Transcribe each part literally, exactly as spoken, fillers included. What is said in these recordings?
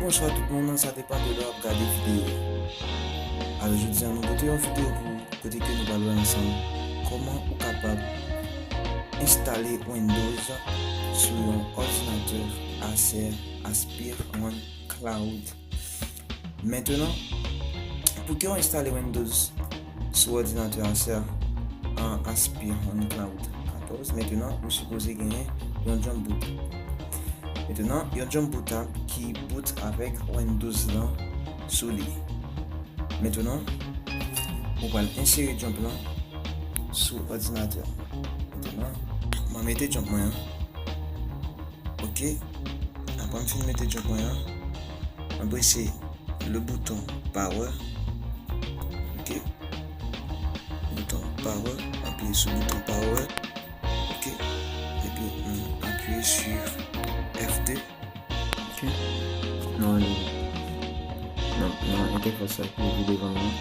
Bonswa tout moun, sa depann de lè w ap gade videyo. Alò, jodi a nou pote yon videyo pou ou kote ke nou pral wè ansanm kòman ou kapab enstale Windows sou yon òdinatè Acer Aspire One Cloud. Mentenan, pou ke w enstale Windows sou òdinatè Acer an Aspire One Cloud katòz, mentenan ou sipoze genyen yon jump boot. Mentenan, yon jump boot ap ki boot avèk Windows lan sou li. Mentenan, ou pral ensere jump lan sou òdinatè. Mentenan, mwen mete jump mwen an. Ok. Apre m fin mete jump mwen an, mwen prese le bouton power. Ok. Bouton power, apiye sou bouton power. Ok. Epi nou apiye sou F de. Ok. Nou ale nan, nan entèfas sa ki rive devan nou,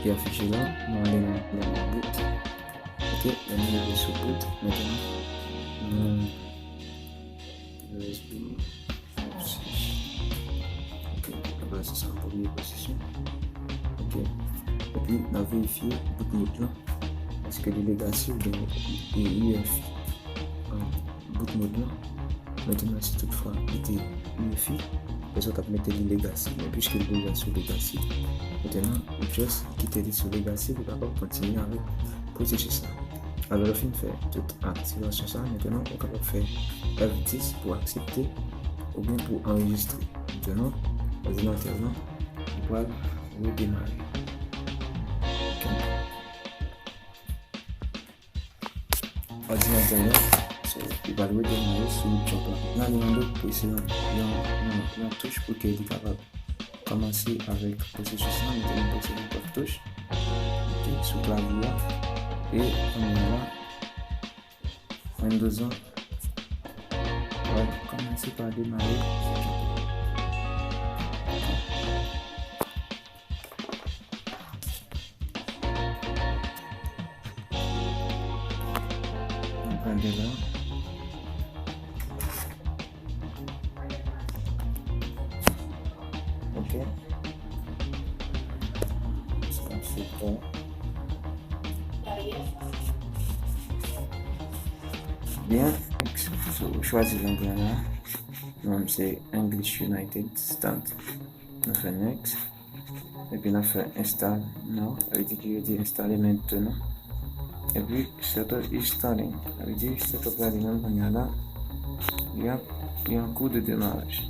ki afiche la. Nou ale nan, nan boot. Ok, nou rive sou boot. Mentenan, nou U S B. Ok, nou pase sa an premye pozisyon. Ok. Epi nou verifye boot mode lan. Èske li legacy oubyen li U F I? An boot mode lan. Mentenan, si toutfwa li te U F I, pèsonn t ap mete li legacy. Men piske li deja sou legacy, mentenan, ou just kite li sou legacy pou w kapab kontinye avèk pwosesis la. Alò, lè w fin fè tout aktivasyon sa a, mentenan, ou kapab fè F dis pou aksepte oubyen pou anrejistre. Mentenan, òdinatè lan, li pral redemare. Ok. Òdinatè lan, so, li pral redemare sou jump la. N ale anlè, prese yon, yon, yon, yon touch pou ke li kapab kòmanse avèk pwosesis lan, nou te gen pwosesis touch. Ok, sou klavye a. E kounye a la, Windows lan pral kòmanse pa demare. Ann gade la. Ok. Sa se bon. Byen, so, ou chwazi lang lan la. Mwen, se English United States. Nou fè next. Epi n ap fè install now. Sa vle di ke yo di enstale mentenan. Epi setup is starting. Sa vle di setup la li menm kounye a la, li ap, li an kou de demaraj.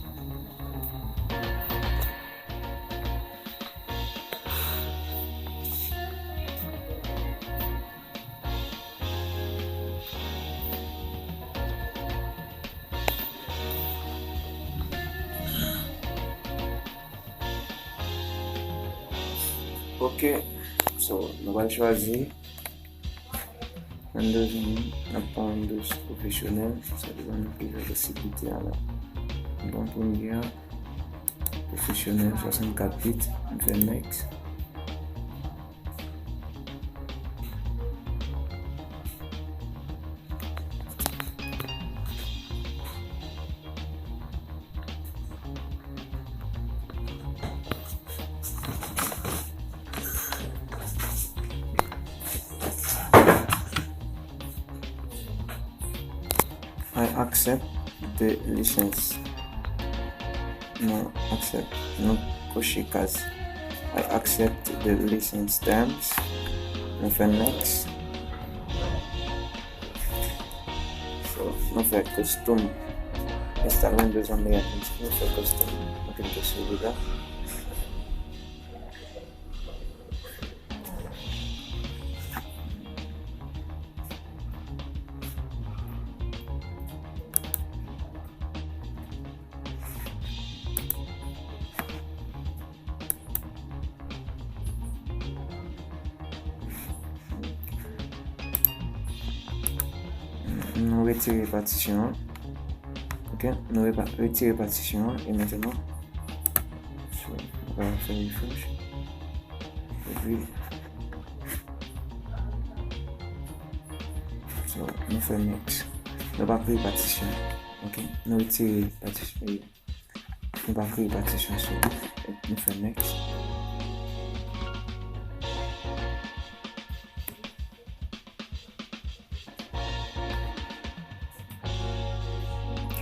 Ok, so, nou pral chwazi Windows, n ap pran Windows pwofesyonèl, sa depann de posiblite a la. Bon, premye a, pwofesyonèl, swasannkat bit, m fè next. I accept the license. Nou accept, nou koche kaz I accept the license terms. Nou fè next. So, nou fè custom. Install Windows on the F M C. Nou fè custom. Nou klike sou li la. Nou retire patisyon an. Ok, nou repa-, retire patisyon an e mentenan, so, nou va fè refresh. Epi, so, nou fè next. Nou pa kreye patisyon. Ok, nou retire patisyon. Nou pa kreye patisyon sou li. Nou fè next. Ok,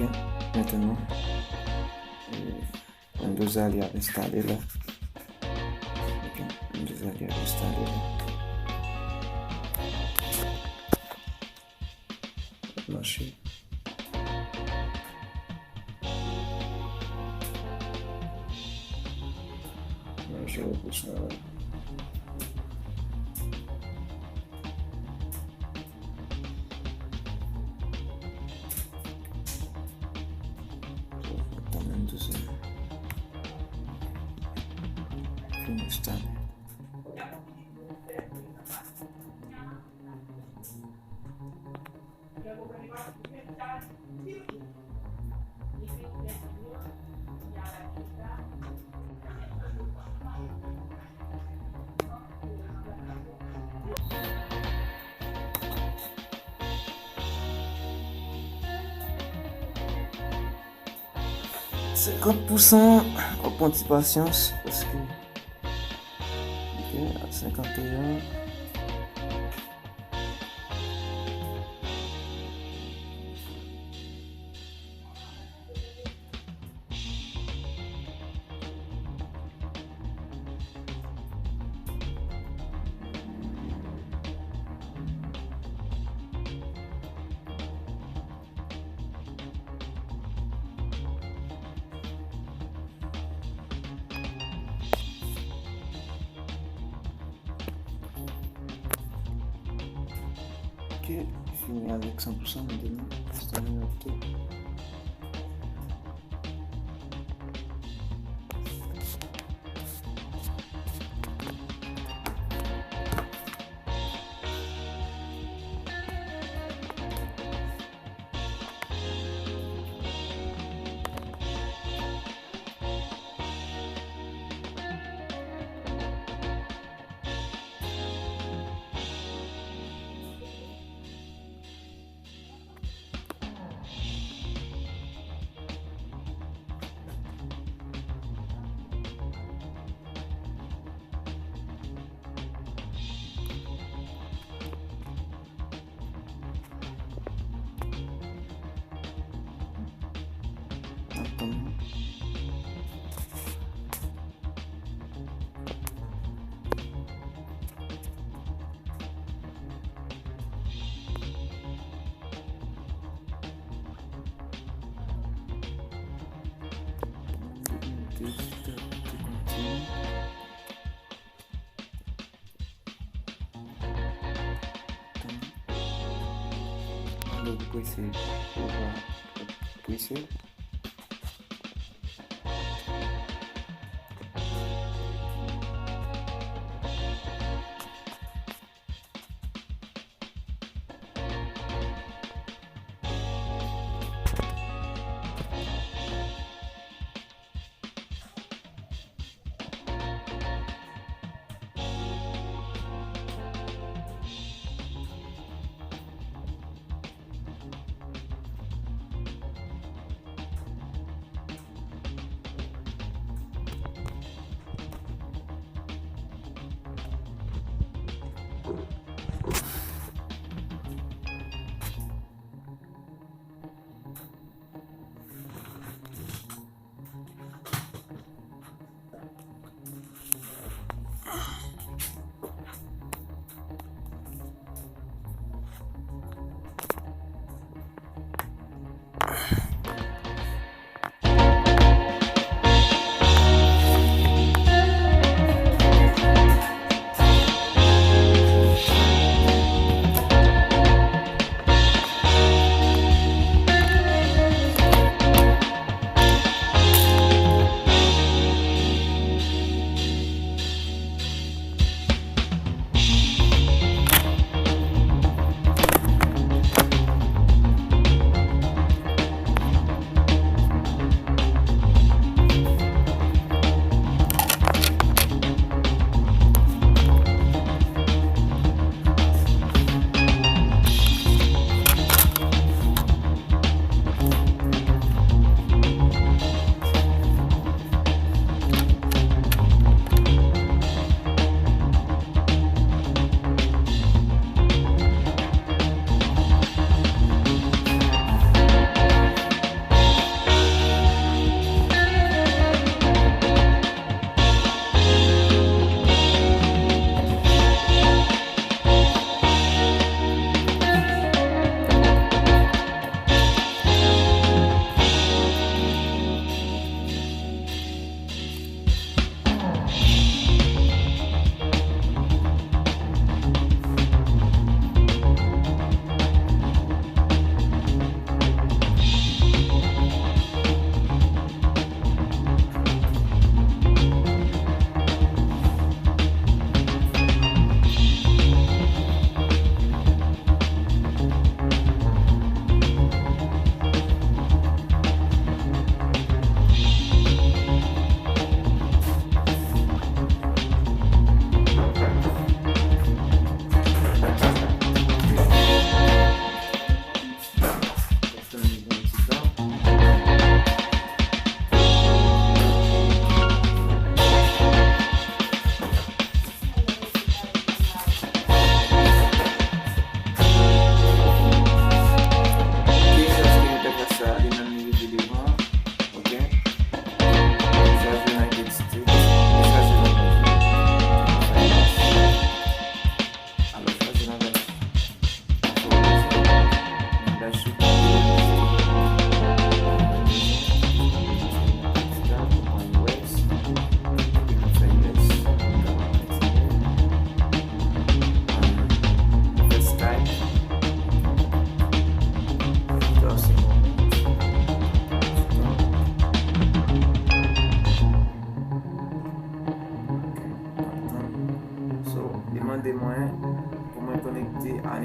mentnan, eh, Windows a li ap enstale la. Ok, Windows a li ap enstale la. Mache. Mache pou sa. Tann tou sa. Fini enstale. Senkant pousan, w ap pran ti pasyans, paske, ok, a senkanteyen. Ok, fini avèk san pousan, nou te nan, sa nou note. Lè w prese, ou va prese.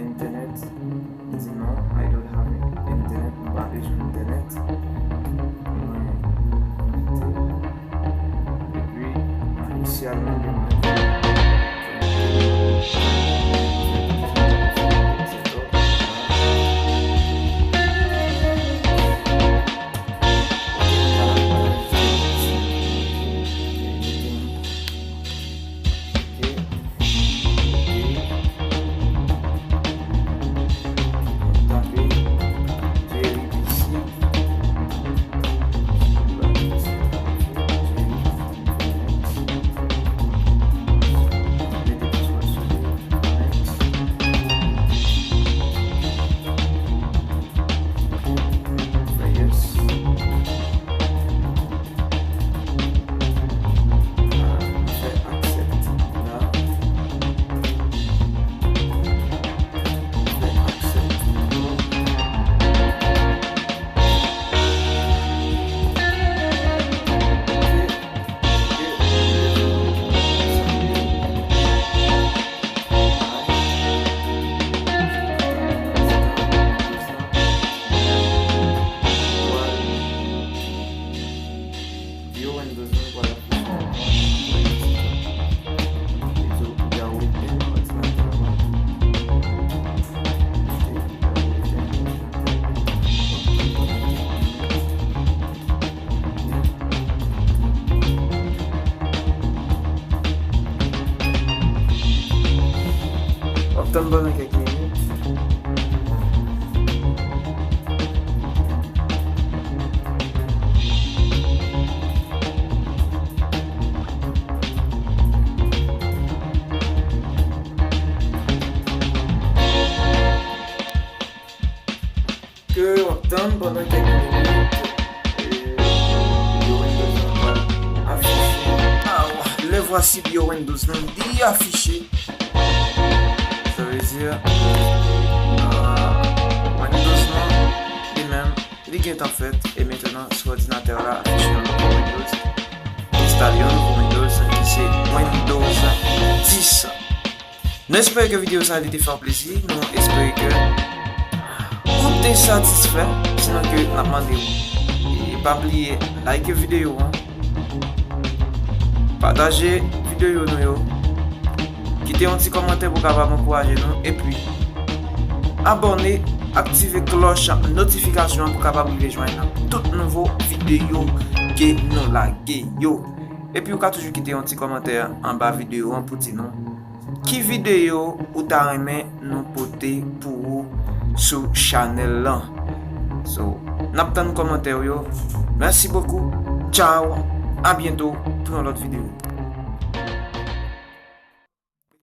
Internet, li di non, I don't have internet, mwen pa bezwen internet. Mwen konekte. Epi, mwen isi al mande mwen. Yo, Windows mwen pral afiche. Yo, yo, Windows mwen. W ap tann pandan kèk minit. Ke w ap tann pandan kèk minit, e, yo Windows lan pral afiche. Ah, le voici, bio Windows lan li afiche. Sa vle di, ah, Windows lan li menm li gentan fèt, e mentnan sou òdinatè w la afiche yon nouvo Windows. Enstale yon nouvo Windows ki se Windows dis. Nou espere ke videyo sa a li te fè w plezi. Nou espere ke ou te satisfè. Sinon ke n ap mande w, e pa bliye like videyo an, pataje videyo nou yo, kite yon ti kòmantè pou kapab ankouraje nou, epi abòne, aktive klòch notifikasyon an pou kapab rive jwenn tout nouvo videyo ke nou lage yo. Epi ou ka toujou kite yon ti kòmantè anba videyo an pou di nou ki videyo ou ta renmen nou pote pou ou sou chanèl lan. So, n ap tann kòmantè w yo. Mèsi bokou. Tchaw. A byento pou yon lòt videyo.